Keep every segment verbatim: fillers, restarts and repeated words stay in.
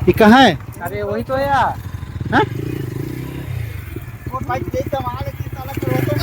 ये कहाँ है? अरे, वही तो है यार। हाँ? वो भाई, यही तो वहाँ लेके साला करो तो।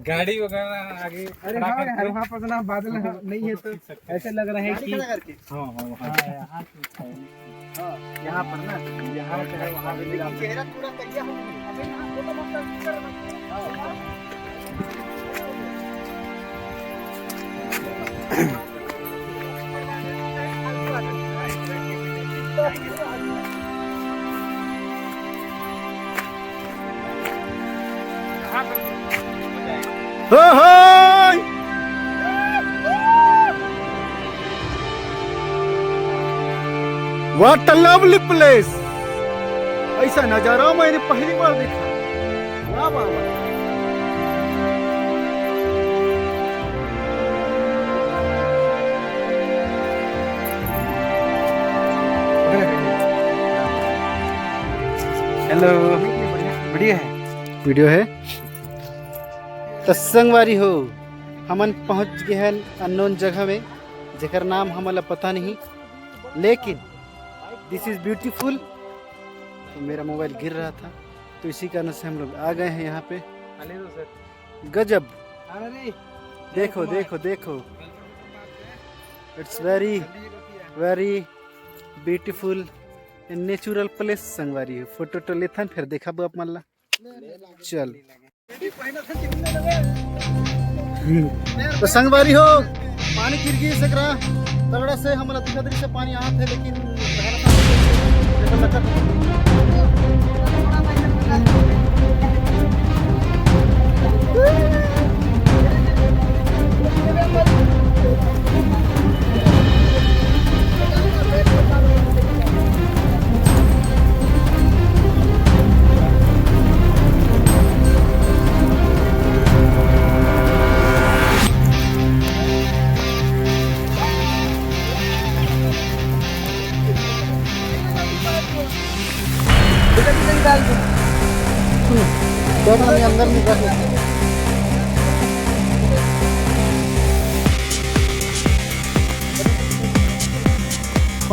गाड़ी वगैरह आगे अरे खड़ा हाँ करके यार, वहाँ पर ना बादल हाँ, नहीं है तो फोटो खींच सकते हैं। ऐसे लग रहा है गाड़ी कि खड़ा करके। हाँ, हाँ, वहाँ। हाँ, यहाँ खींचता है। हाँ, यहाँ पर ना, यहाँ पर वहाँ पे लेकिन चेहरा पूरा करिया हो गया। अबे यहाँ फोटो मत कर, कर, कर। हाँ। हो, हो। What a lovely place। ऐसा नजारा मैंने पहली बार देखा। वाह, वाह, वाह। हेलो, बढ़िया है। वीडियो है। त संगवारी हो, हमन पहुंच गए हैं अननोन जगह में, जेकर नाम हमन ला पता नहीं, लेकिन this is beautiful। तो मेरा मोबाइल गिर रहा था, तो इसी कारण से हम लोग आ गए हैं यहाँ पे। गजब। देखो, देखो, देखो। It's very, very beautiful and natural place संगवारी हो। फोटो तो लेथन, फिर देखा आप मन ला। चल। तो संगवारी हो, पानी गिर गई सकरा तगड़ा से, हमला दिखा दरी से पानी आत है, लेकिन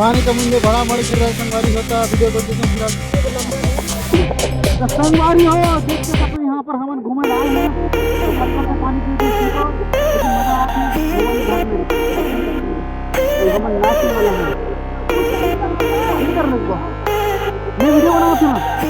पानी का मुंडे बड़ा मड़ गिर रहा है, संगवारी होता, वीडियो को देखो पूरा। तो संगवारी हो, देख सकते हो यहाँ पर हमन घूमे आए हैं। तो पत्थर का पानी पी के पीबो, लेकिन मजा आती है, वो वाली घर में। तो हमन नाचने वाला है। नहीं कर लेगा। मैं वीडियो बनाओ थोड़ा।